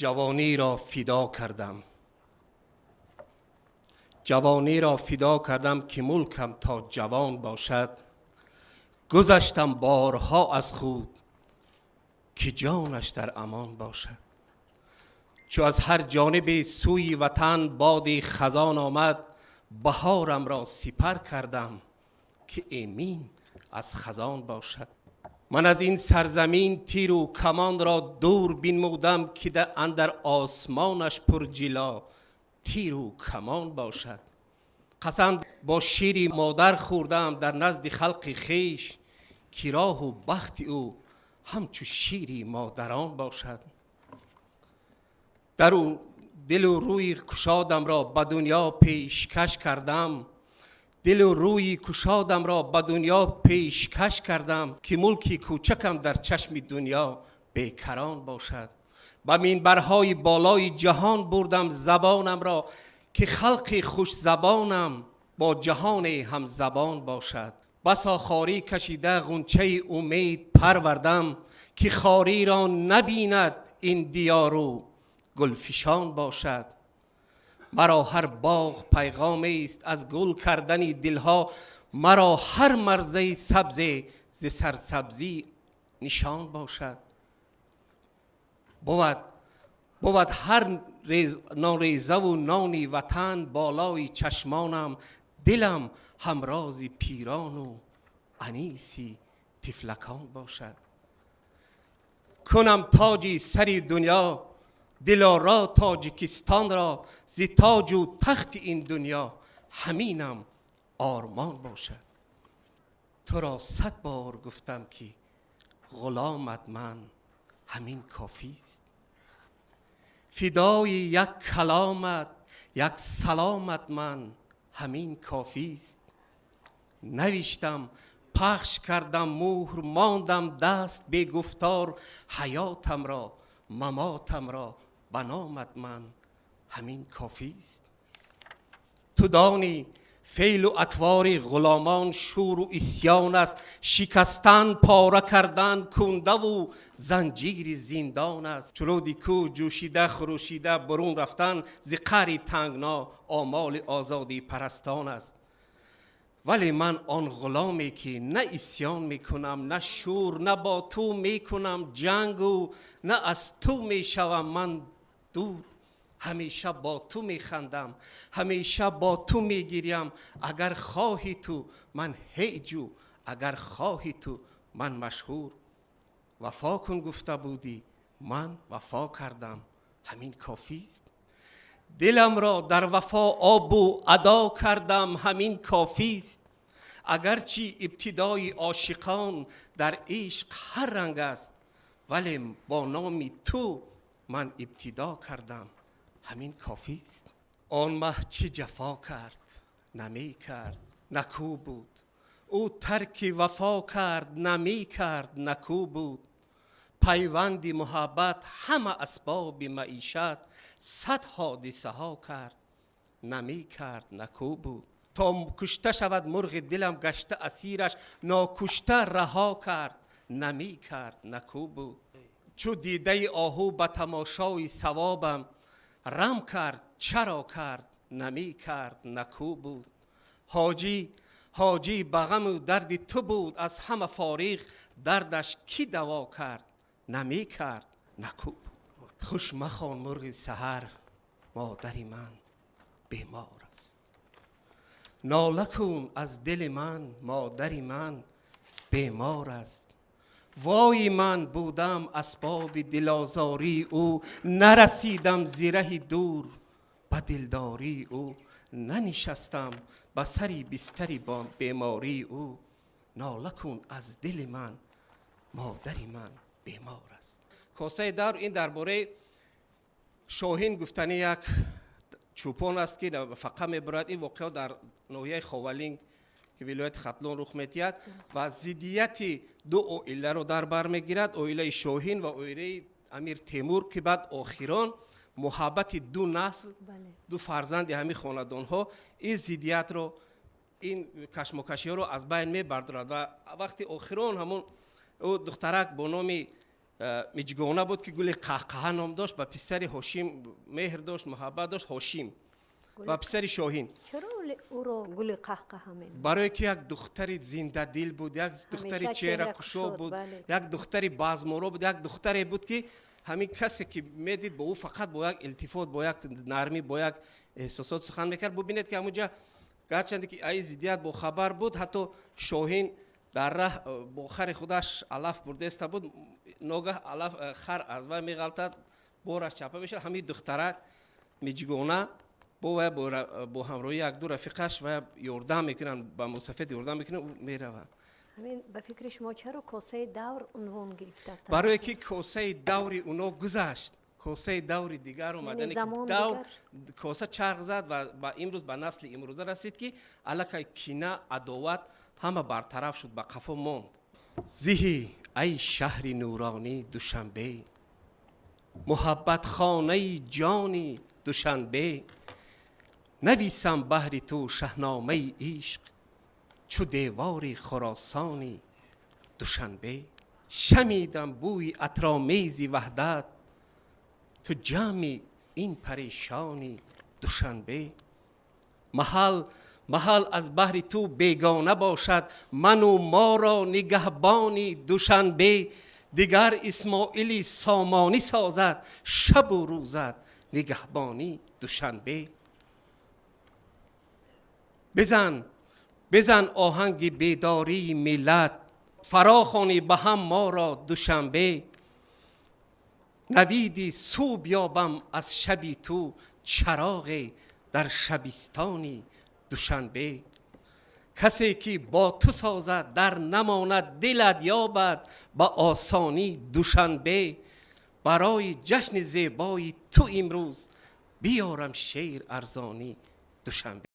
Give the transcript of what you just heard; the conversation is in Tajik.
Ҷавониро фидо кардам, ҷавониро фидо кардам, ки мулкам то ҷавон бошад. Гузаштам борҳо аз худ, ки ҷонаш дар амон бошад. Чу аз ҳар ҷонибе сӯи ватан боди хазон омад, баҳорамро сипар кардам, ки эмин аз хазон бошад. Ман аз ин сарзамин тиру камонро дур бинмудам, ки андар осмонаш пурҷило тиру камон бошад. Қасам бо шири модар хӯрдам дар назди халқи хеш, ки роҳу бахти ӯ ҳамчу шири модарон бошад. Дару дилу рӯи кушодамро ба дунё пешкаш кардам, дилу рӯи кушодамро ба дунё пешкаш кардам, ки мулки кӯчакам дар чашми дунё бекарон бошад. Ба минбарҳои болои ҷаҳон бурдам забонамро, ки халқи хушзабонам бо ҷаҳоне ҳамзабон бошад. Басо хорӣ кашида ғунчаи умед парвардам, ки хориро набинад ин диёру гулфишон бошад. Маро ҳар боғ пайғомест аз гул кардани дилҳо, маро ҳар марзаи сабзе зи сарсабзӣ нишон бошад. Бувад ҳар нонрезаву нони ватан болои чашмонам, дилам ҳамрози пирону аниси тифлакон бошад. Кунам тоҷи сари дунё дилоро Тоҷикистонро, зи тоҷу тахти ин дунё ҳаминам ормон бошад. Туро 100 бор гуфтам, ки ғуломат ман, ҳамин кофист. Фидои як каломат, як саломат ман, ҳамин кофист. Навиштам, пахш кардам муҳр, мондам даст бегуфтор, ҳаётамро, мамотамро ба номат ман, ҳамин кофист. Ту донӣ, феълу атвори ғуломон шӯру исён аст, шикастан, пора кардан кундаву занҷири зиндон аст. Чу рӯди кӯ ҷӯшида, хурӯшида бурун рафтан зи қаъри тангно омоли озодипарастон аст. Вале ман он ғуломе, ки на исён мекунам, на шӯр, на бо ту мекунам ҷангу на аз ту мешавам ман дур. Ҳамеша бо ту механдам, ҳамеша бо ту мегирям. Агар хоҳӣ ту, ман ҳеҷу, агар хоҳӣ ту, ман машҳур. Вафо кун гуфта будӣ, ман вафо кардам, ҳамин кофист. Диламро дар вафо обу адо кардам, ҳамин кофист. Агарчи ибтидои ошиқон дар ишқ ҳар ранг аст, вале бо номи ту ман ибтидо кардам, ҳамин кофист. Он маҳ чӣ ҷафо кард, намекард, накӯ буд. Ӯ тарки вафо кард, намекард, накӯ буд. Пайванди муҳаббат ҳама асбоби маишат, сад ҳодисаҳо кард, намекард, накӯ буд. То кушта шавад мурғи дилам гашта асираш, нокушта раҳо кард, намекард, накӯ буд. Чу дидаи оҳу ба тамошои савобам рам кард, чаро кард, намекард, накӯ буд. Ҳоҷӣ, ҳоҷӣ ба ғаму дарди ту буд аз ҳама фориғ, дардаш кӣ даво кард, намекард, накӯ буд. Хуш махон мурғи саҳар, модари ман бемор аст. Нола кун аз дили ман, модари ман бемор аст. Вой, ман будам асбоби дилозории ӯ, нарасидам зи раҳи дур ба дилдории ӯ, нанишастам ба сари бистари бемории ӯ. Нола кун аз дили ман, модари ман бемор аст. Косаи давр ин дар бораи Шоҳин гуфтани як чӯпон аст, ки нафақа мебарад. Ин воқеа дар ноҳияи Ховалинг, ки вилояти Хатлон, рух медиҳад ва зиддияти ду оиларо дар бар мегирад: оилаи Шоҳин ва оилаи Амир Темур, ки баъд охирон муҳаббати ду насл, ду фарзанди ҳамин хонадонҳо ин зиддиятро, ин кашмокашиҳоро аз байн мебардорад. Ва вақти охирон ҳамон ӯ духтарак бо номи Миҷгона буд, ки Гули Қаҳқаҳа ном дошт, ба писари Ҳошим меҳр дошт, муҳаббат дошт. Ҳошим ва писари Шоҳин. Чаро ӯро Гули Қаҳқаҳа меноманд? Барое ки як духтари зиндадил буд, як духтари чеҳракушо буд, як духтари базморо буд, як духтаре буд, ки ҳамин касе ки медид, бо ӯ фақат бо як илтифот, бо як нармӣ, бо як эҳсосот сухан мекард. Бубинед, ки ҳамунҷа гарчанде ки аи зиддият бохабар буд, ҳатто Шоҳин дар раҳ бо хари худаш алаф бурдаиста буд. Ногаҳ алаф хар аз вай меғалтад, бораш чапа мешавад. Ҳамин духтарак Миҷгона бо вай, бо ҳамроҳи якду рафиқаш вай ёрдам мекунанд, ба мусафед ёрдам мекунанд, ӯ меравад. Ҳамин ба фикри шумо, чаро косаи давр унвон гирифтааст? Барое ки косаи даври уно гузашт, косаи даври дигар омад, яъне давр коса чарх зад ва ба имрӯз, ба насли имрӯза расид, ки аллакай кина, адоват ҳама бартараф шуд, ба қафо монд. Зиҳӣ, ай шаҳри нуронӣ Душанбе, муҳаббатхонаи ҷони Душанбе, нависам баҳри ту шаҳномаи ишқ, чу девори Хуросони Душанбе. Шамидам бӯи атромези ваҳдат, ту ҷамъи ин парешони Душанбе. Маҳал маҳал аз баҳри ту бегона бошад, ману моро нигаҳбони Душанбе. Дигар Исмоили Сомонӣ созад шабу рӯзат нигаҳбонӣ Душанбе. Бизан, бизан оҳанги бедории миллат, фарохонӣ ба ҳам моро Душанбе. Навиди субҳ ёбам аз шаби ту, чароғе дар шабистони Душанбе. Касе ки бо ту созад, дар намонад, дилат ёбад ба осонӣ Душанбе. Барои ҷашни зебои ту имрӯз биёрам шеър арзонӣ Душанбе.